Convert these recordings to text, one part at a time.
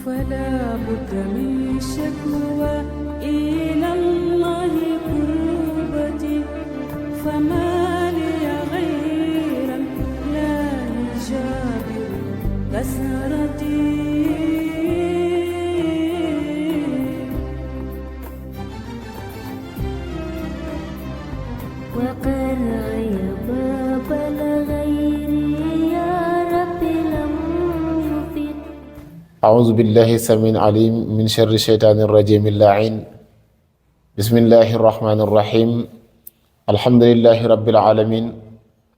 فلا بد من شكوى إلى الله كربتي فما لي غيرا لا يجابر كسرتي وقرأي باب الغير يا رب لم يفد. أعوذ بالله السميع العليم من شر الشيطان الرجيم اللعين. بسم الله الرحمن الرحيم. الحمد لله رب العالمين.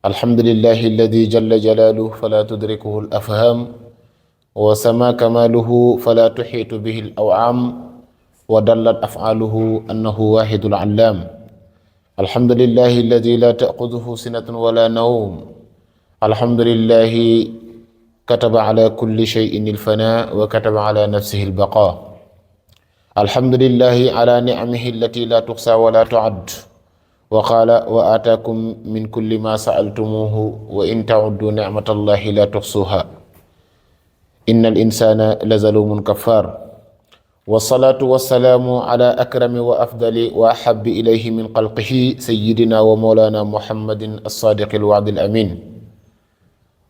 الحمد لله الذي جل جلاله فلا تدركه الأفهام وسما كماله فلا تحيط به الأوعام ودلت أفعاله أنه واحد العلام. الحمد لله الذي لا تأخذه سنة ولا نوم. الحمد لله كتب على كل شيء الفناء وكتب على نفسه البقاء. الحمد لله على نعمه التي لا تحصى ولا تعد، وقال وآتاكم من كل ما سألتموه وإن تعدوا نعمة الله لا تحصوها إن الإنسان لظلوم كفار. والصلاة والسلام على أكرم وأفضل وأحب إليه من خلقه سيدنا ومولانا محمد الصادق الوعد الأمين،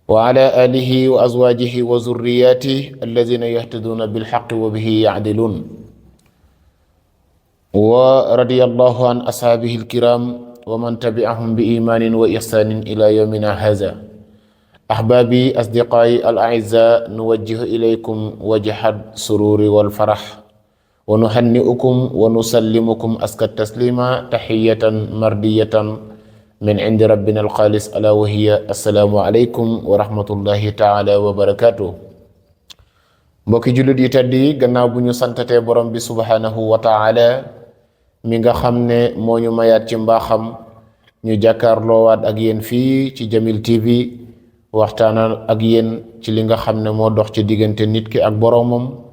وعلى آله وأزواجه وذرياته الذين يهتدون بالحق وبه يعدلون. ورضي الله عن أصحابه الكرام ومن تبعهم بإيمان وإحسان إلى يومنا هذا. أحبابي أصدقائي الأعزاء، نوجه إليكم وجه السرور والفرح ونهنئكم ونسلمكم أزكى التسليم تحية مردية من عند ربنا الخالص ألا وهي السلام عليكم ورحمة الله تعالى وبركاته. mbokki jullit yi tedd yi, gannaaw bu ñu santatee borom bi subhanahu wa taala mi nga xam ne moo ñu mayaat ci mbaaxam ñu jàkkaarloowaat ak yéen fii ci Jamil TV waxtaanal ak yéen ci li nga xam ne moo dox ci diggante nit ki ak boromam,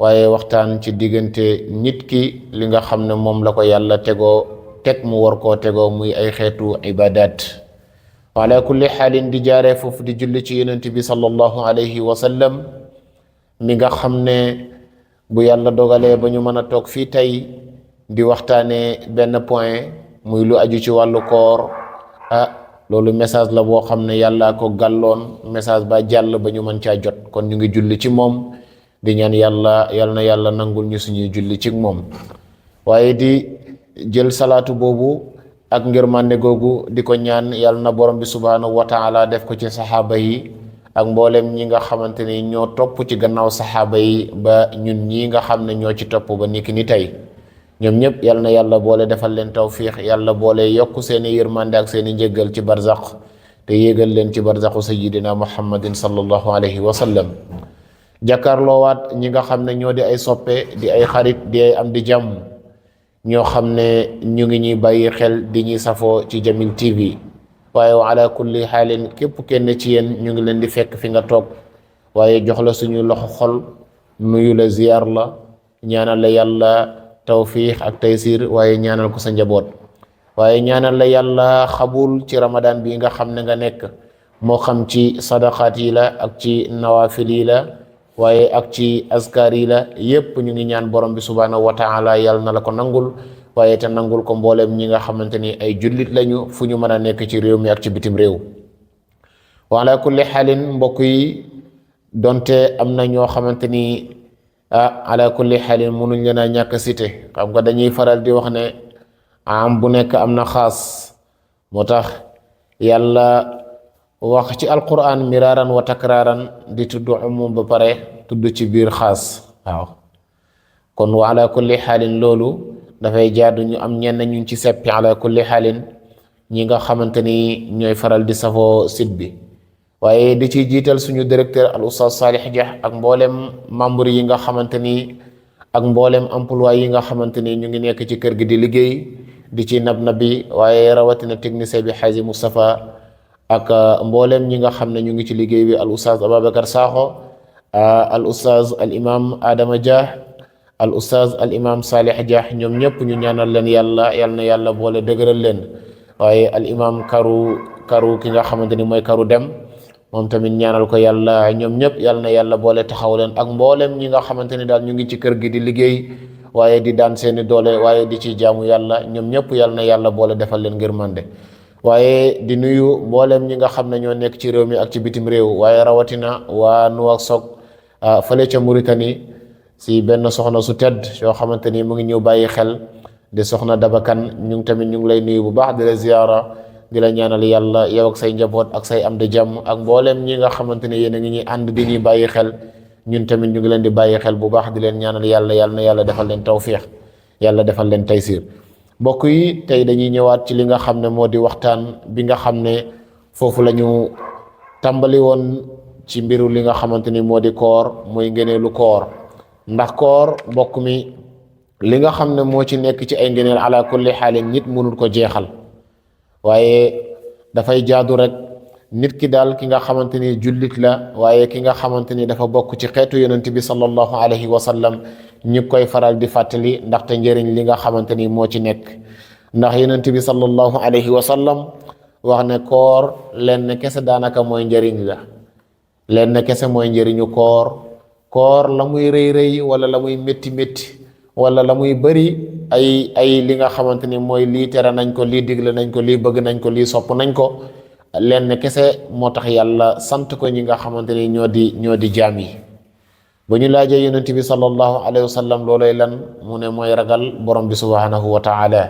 waaye waxtaan ci diggante nit ki li nga xam ne moom la ko yàlla teg mu war koo tegoo muy ay xeetu ibadat. ala kulli xaalin di jaaree foofu di julli ci yonent bi sallallahu alayhi wa sallam mi nga xam ne bu yàlla dogalee ba ñu mën a toog fii tey di waxtaanee benn point muy lu aju ci wàllu koor, loolu message la boo xam ne yàllaa ko gàlloon, message ba jàll ba ñu mën caa jot, kon ñu ngi julli ci moom di ñaan yàlla na yàlla nangul ñu suñuy julli ci moom, waaye di jël salaatu boobu ak ngërmande googu di ko ñaan yàlla na borom bi subhanahu wa taala def ko ci saxaaba yi ak mboolem ñi nga xamante ni ñoo topp ci gannaaw saxaaba yi ba ñun ñii nga xam ne ñoo ci topp ba niki ni tey. ñoom ñëpp yal na yàlla boole defal leen tawfiix, yàlla boole yokk seeni yërmande ak seeni njëggal ci barzaq te yéegal leen ci barzaqu sayyidina muhammadin sallallahu alayhi wa sallam. jàkkaarloowaat ñi nga xam ne ñoo di ay soppe, di ay xarit, di ay am di jàmm, ñoo xam ne ñu ngi ñuy bàyyi xel di ñuy safoo ci Jamil TV. waaye wa ala kulli xaalin képp kenn ci yéen ñu ngi leen di fekk fi nga toog, waaye jox la suñu loxo xol, nuyu la, ziyaar la, ñaanal la yàlla tawfiix ak taysir, waaye ñaanal ko sa njaboot, waaye ñaanal la yàlla xabul ci ramadan bi nga xam ne nga nekk, moo xam ci sadaqaat yi la ak ci nawafil yi la, waaye ak ci askar yi la, yépp ñu ngi ñaan borom bi subhanahu wa taala yàlla na la ko nangul, waaye te nangul ko mboolem ñi nga xamante ni ay jullit lañu fu ñu mën a nekk ci réew mi ak ci bitim réew. wa ala kulli xaalin mbokk yi, donte am na ñoo xamante ni ala kulli xaalin mënuñ leen a ñàkk cité, xam nga dañuy faral di wax ne am bu nekk am na xaas, moo tax yàlla wax ci alquran miraaran wa takraaran di tudd umum ba pare tudd ci biir xaas. waaw kon wa ala kulli xaalin loolu dafay jaadu ñu am ñenn ñu ci seppi ala kulli xaalin ñi nga xamante ni ñooy faral di safoo site bi, waaye di ci jiital suñu directeur al oustaz Salih Dia ak mboolem membre yi nga xamante ni ak mboolem emploi yi nga xamante ni ñu ngi nekk ci kër gi di liggéey di ci nab-nabi, waaye rawatina technicien bi Xaaji Moustapha ak mboolem ñi nga xam ne ñu ngi ci liggéey bi al oustaz Ababacar Sakho, al oustaz al imam Adama Dia, al oustaz al imam Salih Dia, ñoom ñëpp ñu ñaanal leen yàlla na yàlla boole dëgëral leen, waaye al imam karu ki nga xamante ni mooy karu dem moom tamit ñaanal ko yàlla. ñoom ñëpp yal na yàlla boole taxaw leen ak mboolem ñi nga xamante ni daal ñu ngi ci kër gi di liggéey waaye di daan seeni doole waaye di ci jaamu yàlla. ñoom ñëpp yal na yàlla boole defal leen ngërmande. waaye di nuyu mboolem ñi nga xam ne ñoo nekk ci réew mi ak ci bitim réew, waaye rawatina waa Nouakchott fële ca Mauritanie si benn soxna su tedd yoo xamante ni mu ngi ñëw bàyyi xel di soxna Dabakan. ñu ngi tamit ñu ngi lay nuyu bu baax di la ziyaara di la ñaanal yàlla yow ak say njaboot ak say am di jàmm ak mboolem ñi nga xamante ne yéen a ngi ñuy ànd di ñuy bàyyi xel. ñun tamit ñu ngi leen di bàyyi xel bu baax di leen ñaanal yàlla yàlla na yàlla defal leen tawfiix, yàlla defal leen taysiir. mbokk yi tey dañuy ñëwaat ci li nga xam ne moo di waxtaan bi nga xam ne foofu la ñu tàmbali woon ci mbiru li nga xamante ni moo di koor, muy ngëneelu koor. ndax koor mbokk mi li nga xam ne moo ci nekk ci ay ngëneel ala kulli xaalin nit mënul ko jeexal, waaye dafay jaadu rek nit ki daal ki nga xamante ni jullit la waaye ki nga xamante ni dafa bokk ci xeetu yonent bi sallallahu alayhi wa sallam ñu koy faral di fàttali ndaxte njëriñ li nga xamante ni moo ci nekk. ndax yonent bi sallallahu alayhi wa sallam wax ne koor lenn kese daanaka mooy njëriñ la, lenn kese mooy njëriñu koor. koor la muy rëy rëy wala la muy métti métti wala la muy bëri ay li nga xamante ni mooy lii tere nañ ko, lii digle nañ ko, lii bëgg nañ ko, lii sopp nañ ko, lenn kese moo tax yàlla sant ko ñi nga xamante ni ñoo di jaam yi. ba ñu laajee yonent bi sallallahu alayhi wa sallam looloy lan, mu ne mooy ragal borom bi subhanahu wa taala,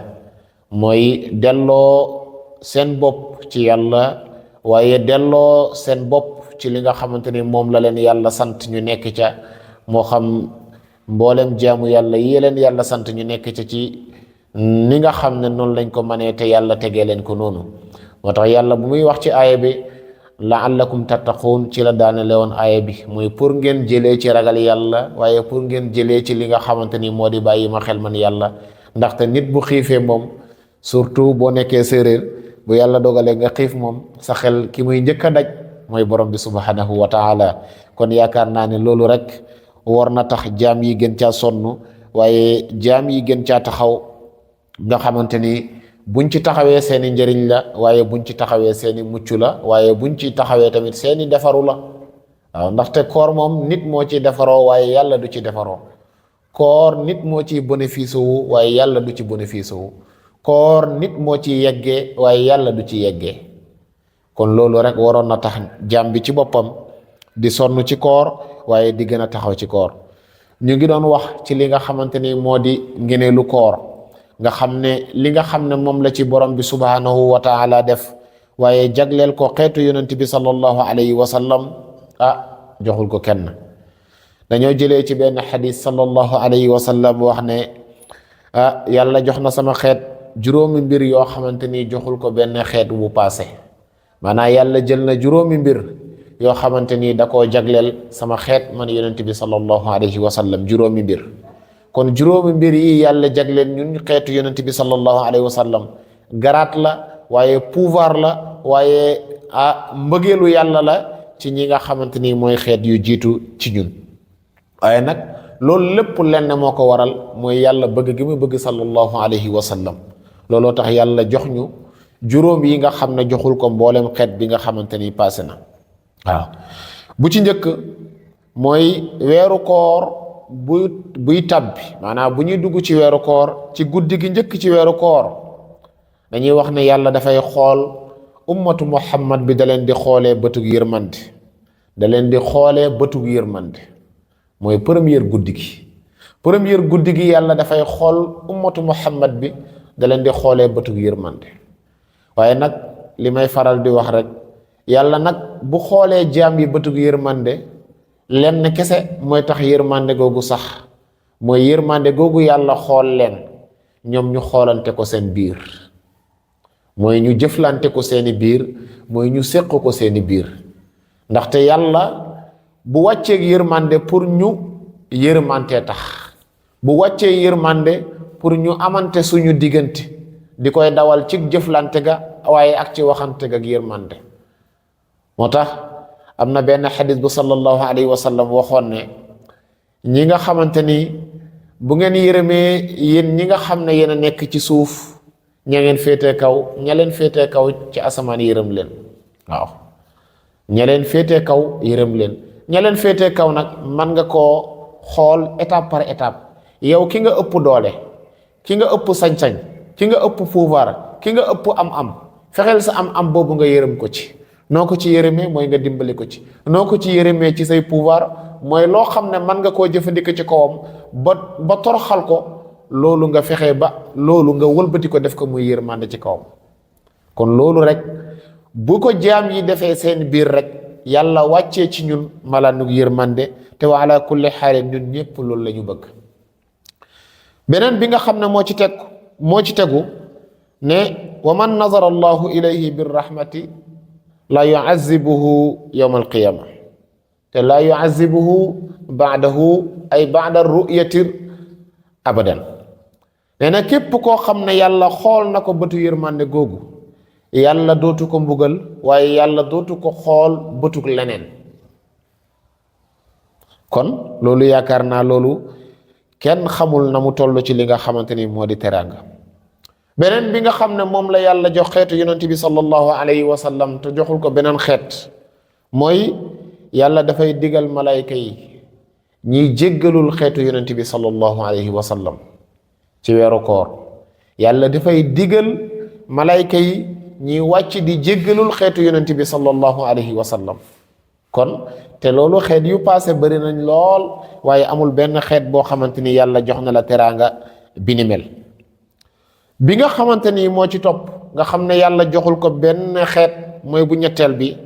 mooy delloo seen bopp ci yàlla waaye delloo seen bopp ci li nga xamante ni moom la leen yàlla sant ñu nekk ca, moo xam mboolem jaamu yàlla yi leen yàlla sant ñu nekk ca ci ni nga xam ne noonu lañ ko mënee te yàlla tegee leen ko noonu. moo tax yàlla bu muy wax ci aaya bi la'allakum tattaquun ci la daanele woon aaya bi, muy pour ngeen jëlee ci ragal yàlla waaye pour ngeen jëlee ci li nga xamante ni moo di bàyyi ma xel man yàlla. ndaxte nit bu xiifee moom, surtout boo nekkee séeréer, bu yàlla dogalee nga xiif moom sa xel ki muy njëkk a daj mooy borom bi subhanahu wa taala. kon yaakaar naa ne loolu rek war na tax jaam yi gën caa sonn waaye jaam yi gën caa taxaw, nga xamante ni buñ ci taxawee seeni njëriñ la waaye buñ ci taxawee seeni mucc la waaye buñ ci taxawee tamit seeni defaru la. waaw ndaxte koor moom nit moo ci defaroo waaye yàlla du ci defaroo. koor nit moo ci bénéfice wu waaye yàlla du ci bénéfice wu. koor nit moo ci yeggee waaye yàlla du ci yeggee. kon loolu rek waroon na tax jaam bi ci boppam di sonn ci koor waaye di gën a taxaw ci koor. ñu ngi doon wax ci li nga xamante ni moo di ngëneelu koor, nga xam ne li nga xam ne moom la ci borom bi subhanahu wa taala def waaye jagleel ko xeetu yonent bi sallallahu alayhi wa sallam joxul ko kenn. dañoo jëlee ci benn xadis sallallahu alayhi wa sallam wax ne yàlla jox na sama xeet juróomi mbir yoo xamante ni joxul ko benn xeet bu paase. maanaam yàlla jël na juróomi mbir yoo xamante ni da koo jagleel sama xeet man yonent bi sallallahu alayhi wa sallam, juróomi mbir. kon juróomi mbir yi yàlla jagleel ñun xeetu yonent bi sallallahu alayhi wa sallam garaat la waaye pouvoir la waaye mbëggeelu yàlla la ci ñi nga xamante ni mooy xeet yu jiitu ci ñun. waaye nag loolu lépp lenn moo ko waral, mooy yàlla bëgg gi mu bëgg sallallahu alayhi wa sallam. looloo tax yàlla jox ñu juróom yi nga xam ne joxul ko mboolem xeet bi nga xamante ni passé na. waaw bu ci njëkk mooy weeru koor buy tàbbi, maanaam bu ñuy dugg ci weeru koor, ci guddi gi njëkk ci weeru koor, dañuy wax ne yàlla dafay xool ummatu muhammad bi da leen di xoolee bëtug yërmande, da leen di xoolee bëtug yërmande. mooy première guddi gi yàlla dafay xool ummatu muhammad bi da leen di xoolee bëtug yërmande. waaye nag li may faral di wax rek, yàlla nag bu xoolee jaam yi bëtug yërmande, lenn kese mooy tax yërmande googu sax, mooy yërmande googu yàlla xool leen ñoom ñu xoolante ko seen biir, mooy ñu jëflante ko seeni biir, mooy ñu séq ko seeni biir. ndaxte yàlla bu wàccee yërmande pour ñu yërmante tax, bu wàccee yërmande pour ñu amante suñu diggante, di koy dawal ci jëflante ga waaye ak ci waxante ga ak yërmande. moo tax am na benn xadis bu sallallahu alayhi wa sallam waxoon ne ñi nga xamante ni bu ngeen yërëmee yéen ñi nga xam ne yéen a nekk ci suuf, ña ngeen féetee kaw, ña leen féetee kaw ci asamaan yërëm leen. waaw ña leen féetee kaw yërëm leen. ña leen féetee kaw nag man nga koo xool étape par étape. yow ki nga ëpp doole, ki nga ëpp sañ-sañ, ki nga ëpp pouvoir, ki nga ëpp am-am, fexeel sa am-am boobu nga yërëm ko ci. noo ko ci yërëmee mooy nga dimbali ko ci. noo ko ci yërëmee ci say pouvoir mooy loo xam ne man nga koo jëfandikoo ci kawam ba toroxal ko, loolu nga fexe ba loolu nga wëlbati ko def ko muy yërmande ci kawam. kon loolu rek bu ko jaam yi defee seen biir rek yàlla wàccee ci ñun malaanug yërmande, te wa ala kulli xaalin ñun ñépp loolu la ñu bëgg. beneen bi nga xam ne moo ci tegu ne wa man nazara allahu ilayhi bir rahmati la yuazibuhu yawma alqiyama, te la yuazibuhu baadahu ay baada ru'yati abadan. nee na képp koo xam ne yàlla xool na ko bëtu yërmande googu, yàlla dootu ko mbugal, waaye yàlla dootu ko xool bëtuk leneen. kon loolu yaakaar naa loolu kenn xamul na mu toll ci li nga xamante ni moo di teraanga. beneen bi nga xam ne moom la yàlla jox xeetu yonent bi sallallahu alayhi wa sallam te joxul ko beneen xeet, mooy yàlla dafay digal malayka yi ñiy jéggalul xeetu yonent bi sallallahu alayhi wa sallam ci weeru koor. yàlla dafay digal malayka yi ñiy wàcc di jéggalul xeetu yonent bi sallallahu alayhi wa sallam. kon te loolu xeet yu paase bari nañ lool, waaye amul benn xeet boo xamante ni yàlla jox na la teraanga bi ni mel. bi nga xamante ni moo ci topp nga xam ne yàlla joxul ko benn xeet mooy bu ñetteel bi,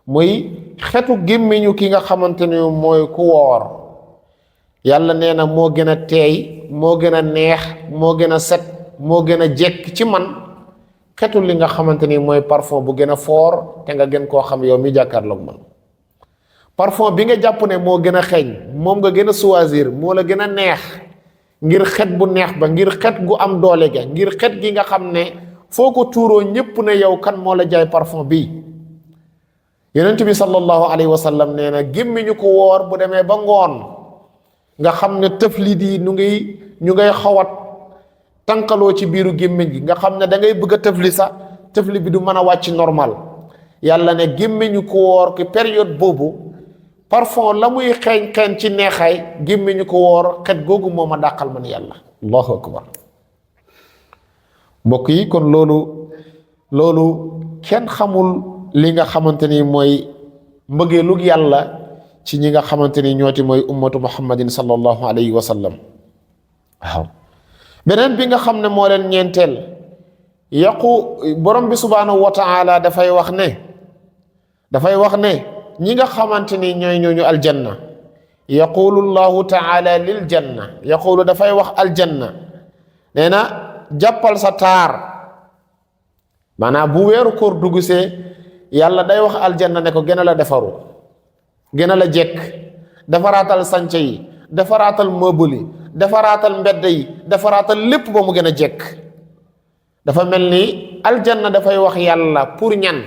muy xetu gémmiñu ki nga xamante ni mooy ku woor. yàlla nee na moo gën a teey, moo gën a neex, moo gën a set, moo gën a jekk ci man xetu li nga xamante ni mooy parfum bu gën a foor te nga gën koo xam yow mi jàkkaarloog man. parfum bi nga jàpp ne moo gën a xeeñ, moom nga gën a choisir, moo la gën a neex ngir xet bu neex ba, ngir xet gu am doole ga, ngir xet gi nga xam ne foo ko tuuroo ñépp ne yow kan moo la jaay parfum bi. yonent bi sallallahu alayhi wa sallam nee na gémmiñu ko woor bu demee ba ngoon nga xam ne tëflit yi ñu ngay xawat tànkaloo ci biiru gémmiñ gi, nga xam ne da ngay bëgg a tëfli sax tëfli bi du mën a wàcc normal. yàlla ne gémmiñu ko woor ki période boobu parfum la muy xeeñ ci neexaay, gémmiñu ko woor xet googu moo ma dàqal man yàlla. allahu akbar. mbokk yi kon loolu kenn xamul li nga xamante ni mooy mbëggeelug yàlla ci ñi nga xamante ni ñooti mooy ummatu muhammadin sallallahu alayhi wa sallam. waaw beneen bi nga xam ne moo leen ñeenteel, borom bi subhanahu wa taala dafay wax ne ñi nga xamante ni ñooy ñooñu aljanna, yaqulu llahu taala lil janna, yaqulu dafay wax aljanna nee na jàppal sa taar. maanaam bu weeru koor dugusee yàlla day wax aljanna ne ko gën a la defaru, gën a la jekk, defaraatal sànce yi, defaraatal meuble yi, defaraatal mbedd yi, defaraatal lépp ba mu gën a jekk. dafa mel ni aljanna dafay wax yàlla pour ñan.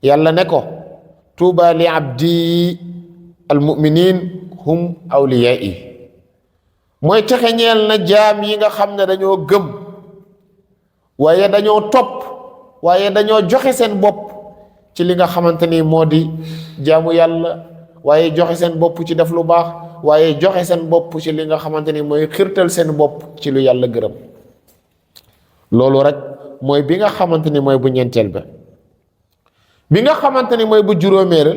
yàlla ne ko tuuba li abdi almuminin hum awliyai, mooy texe ñeel na jaam yi nga xam ne dañoo gëm, waaye dañoo topp, waaye dañoo joxe seen bopp ci li nga xamante ni moo di jaamu yàlla, waaye joxe seen bopp ci def lu baax, waaye joxe seen bopp ci li nga xamante ni mooy xirtal seen bopp ci lu yàlla gërëm. loolu rek mooy bi nga xamante ni mooy bu ñeenteel ba. bi nga xamante ni mooy bu juróomeel,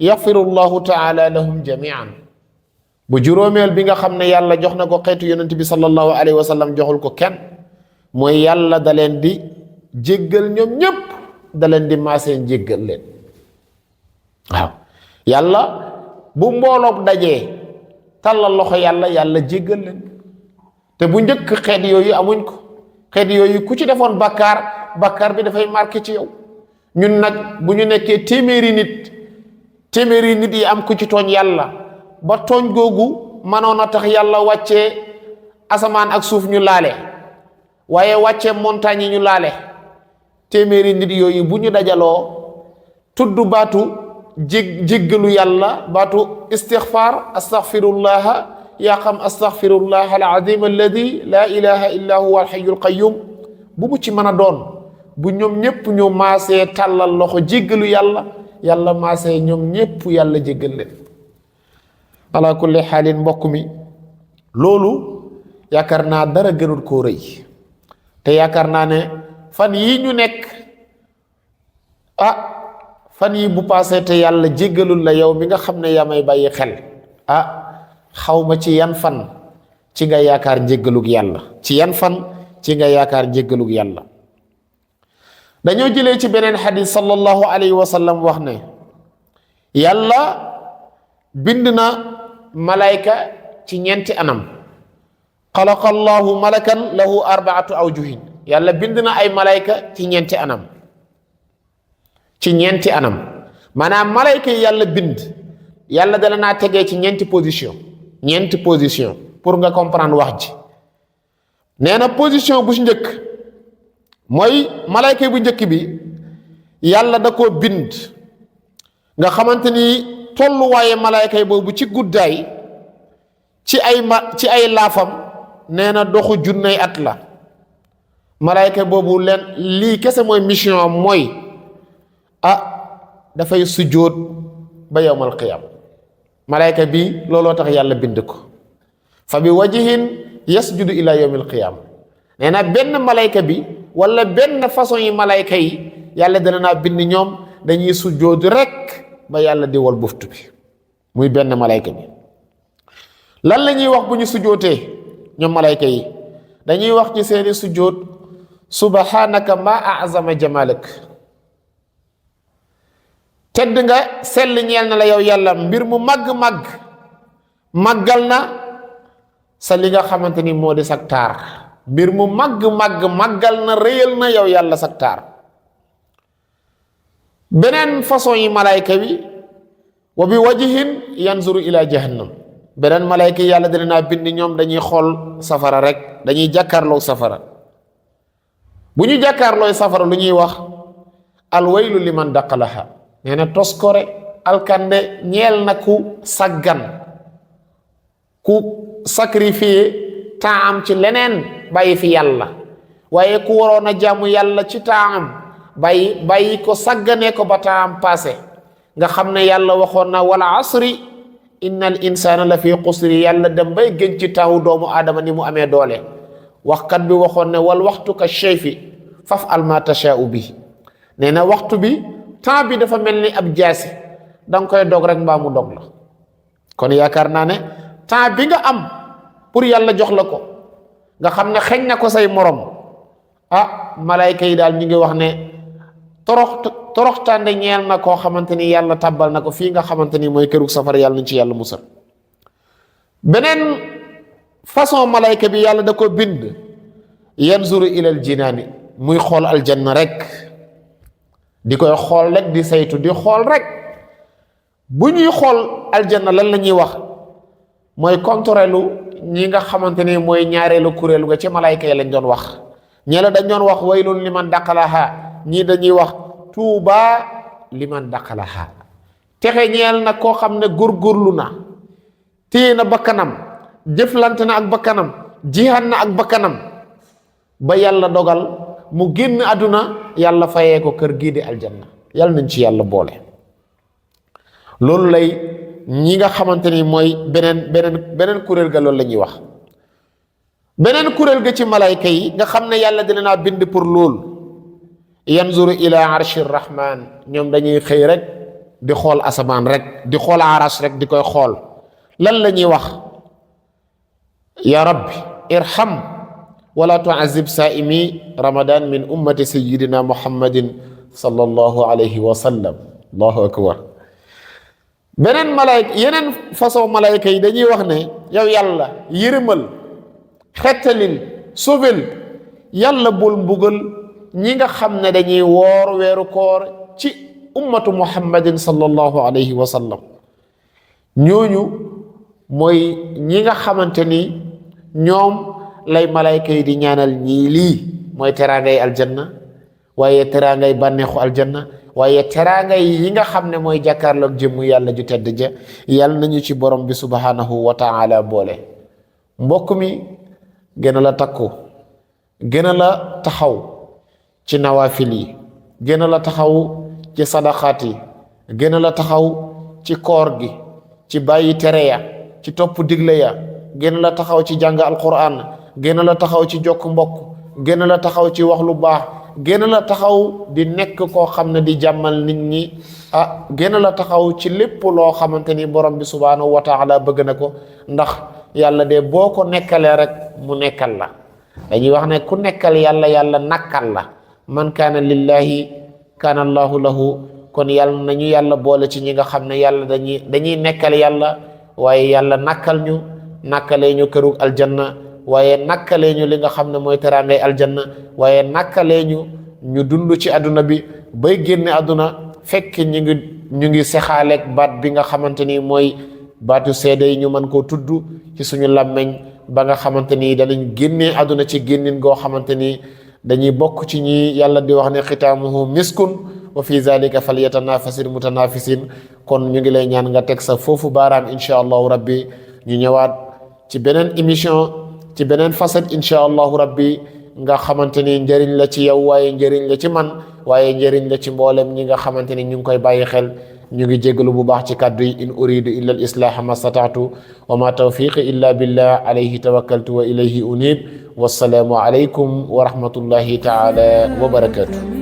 yaxfiru llahu taala lahum jamian. bu juróomeel bi nga xam ne yàlla jox na ko xeetu yonent bi sallallahu alayhi wa sallam joxul ko kenn, mooy yàlla da leen di jéggal ñoom ñépp, da leen di maaseen jéggal leen. waaw yàlla bu mbooloog dajee tàllal loxo yàlla jéggal leen. te bu njëkk xeet yooyu amuñ ko. xeet yooyu ku ci defoon bakkaar bi dafay marqué ci yow. ñun nag bu ñu nekkee téeméeri nit yi am ku ci tooñ yàlla ba tooñ googu mënoon a tax yàlla wàccee asamaan ak suuf ñu laale, waaye wàccee montagne yi ñu laale. téeméeri nit yooyu bu ñu dajaloo tudd baatu jéggalu yàlla, baatu istixfaar, astaghfirullah, yaa xam astaghfirullah alazim alladi la ilaha illa huwa alhayyul qayyum, bu mu ci mën a doon, bu ñoom ñépp ñu maasee tàllal loxo jéggalu yàlla, yàlla maasee ñoom ñépp yàlla jéggal leen. ala kulli xaalin mbokk mi loolu yaakaar naa dara gënul koo rëy te yaakaar naa ne fan yi ñu nekk fan yi bu paasee te yàlla jéggalul la yow mi nga xam ne yaa may bàyyi xel xawma ci yan fan ci nga yaakaar njéggalug yàlla ci yan fan ci nga yaakaar njéggalug yàlla. dañoo jëlee ci beneen xadis sallallahu alayhi wa sallam wax ne yàlla bind na malayka ci ñeenti anam. xalaqa allahu malakan lahu arbaatu awjuhin yàlla bind na ay malayka ci ñeenti anam maanaam malayka yi yàlla bind yàlla dala naa tegee ci ñeenti position pour nga comprendre wax ji. nee na position bu njëkk mooy malayka bu njëkk bi yàlla da koo bind nga xamante ni tolluwaaye malayka yi boobu ci guddaay ci ay laafam nee na doxu junney at la. malayka boobu leen lii kese mooy mission am mooy dafay sujjóot ba yawmal qiyaam. malayka bi looloo tax yàlla bind ko fa bi wajhin yasjudu ila yawmil qiyaam. nee na benn malayka bi wala benn façon yi malayka yi yàlla dana naa bind ñoom dañuy sujjóot rek ba yàlla di wal buftu bi muy benn malayka bi. lan la ñuy wax bu ñu sujjóotee ñoom malayka yi dañuy wax ci seeni sujjóot subhanaka ma a'zama jamalak tedd nga sell ñeel na la yow yàlla mbir mu màgg màggal na sa li nga xamante ni moo di sag taar mbir mu màggal na réyal na yow yàlla sag taar. beneen façon yi malayka bi wa bi wajhin yanzuru ila jahannam beneen malayka yi yàlla dina naa bind ñoom dañuy xool safara rek dañuy jàkkaarloo safara. bu ñu jàkkaarlooy safara lu ñuy wax alwaylu liman daqalaha nee na toskore alkande ñeel na ku saggan ku sacrifier temps am ci leneen bàyyi fi yàlla waaye ku waroon a jaamu yàlla ci temps am bàyyi ko sagganee ko ba temps am passé nga xam ne yàlla waxoon na wala asri innal insana la fi xusri yàlla dem bay gën ci tawu doomu aadama ni mu amee doole. waxkat bi waxoon ne wal waxtu ka shayfi faf al ma tashaa'u bi nee na waxtu bi temps bi dafa mel ni ab jaasi danga koy dog rek mbaa mu dog la. kon yaakaar naa ne temps bi nga am pour yàlla jox la ko nga xam ne xeñ na ko say morom malayka yi daal ñu ngi wax ne toroxtaande ñeel na koo xamante ni yàlla tàbbal na ko fii nga xamante ni mooy kërug safara yàlla nañ ci yàlla musal. beneen façon malayka bi yàlla da ko bind yanzuru ilal jinaani muy xool aljanna rek di koy xool rek di saytu di xool rek. bu ñuy xool aljanna lan la ñuy wax mooy contrôlu ñi nga xamante ni mooy ñaareelu kuréelu ga ci malayka yi lañ doon wax. ñeela dañ doon wax waylun liman daqalaha ñii dañuy wax tuuba liman daqalaha texe ñeel na koo xam ne góorgóorlu na téye na bakkanam jëflante na ak bakkanam jihaad na ak bakkanam ba yàlla dogal mu génn àdduna yàlla fayee ko kër gii di aljanna yàlla nañ ci yàlla boole. loolu lay ñi nga xamante ni mooy beneen kuréel ga loolu la ñuy wax. beneen kuréel ga ci malayka yi nga xam ne yàlla dina naa bind pour loolu yanzuru ila arshi rahman ñoom dañuy xëy rek di xool asamaan rek di xool arash rek di koy xool lan la ñuy wax ya rabbi irham wala tuazib saimi ramadan min ummati sayyidina muhammadin sallallahu alayhi wa sallam. allahu akbar. beneen malayka yeneen façon malayka yi dañuy wax ne yow yàlla yërëmal xettalil sobel yàlla bul mbugal ñi nga xam ne dañuy woor weeru koor ci ummatu muhammadin sallallahu alayhi wa sallam. ñooñu mooy ñi nga xamante ni ñoom lay malayka yi di ñaanal ñii lii mooy teraangay aljanna waaye teraangay bànneexu aljanna waaye teraangay yi nga xam ne mooy jàkkaarloog jëmmu yàlla ju tedd ja yàlla nañu ci borom bi subhanahu wa taala boole. mbokk mi gën a la takku gën a la taxaw ci nawaafil yi gën a la taxaw ci sadaqaat yi gën a la taxaw ci koor gi, ci bàyyi tere ya, ci topp digle ya, gën a la taxaw ci jàng alquran, gën a la taxaw ci jokk mbokk, gën a la taxaw ci wax lu baax, gën a la taxaw di nekk koo xam ne di jàmmal nit ñi, gën a la taxaw ci lépp loo xamante ni borom bi subhanahu wa taala bëgg na ko. ndax yàlla de boo ko nekkalee rek mu nekkal la. dañuy wax ne ku nekkal yàlla yàlla nakkal la. man kaana lillahi kaana allahu lahu. kon yàlla nañu yàlla boole ci ñi nga xam ne yàlla dañuy nekkal yàlla, waaye yàlla nakkal ñu, nakkalee ñu kërug aljanna, waaye nakkalee ñu li nga xam ne mooy teraangay aljanna, waaye nakkalee ñu dund ci àdduna bi bay génne àdduna fekk ñu ngi sexaaleeg baat bi nga xamante ni mooy baatu seede yi, ñu mën koo tudd ci suñu làmmeñ ba nga xamante ni danañ génnee àdduna ci génnin goo xamante ni dañuy bokk ci ñi yàlla di wax ne xitaamuhu miskun wa fi zalika falyatanafasil mutanafisin. kon ñu ngi lay ñaan nga teg sa foofu baaraam insha allahu rabbi, ñu ñëwaat ci beneen émission, ci beneen facette insha allahu rabbi, nga xamante ni njëriñ la ci yow, waaye njëriñ la ci man, waaye njëriñ la ci mboolem ñi nga xamante ni ñu ngi koy bàyyi xel. ñu ngi jégalu bu baax ci kàddu yi. in uridu illa al islaha ma stata'tu wa ma tawfiqi illa billah alayhi tawakkaltu wa ilayhi unib. wassalaamu alaykum wa rahmatullahi taala wa barakatuh.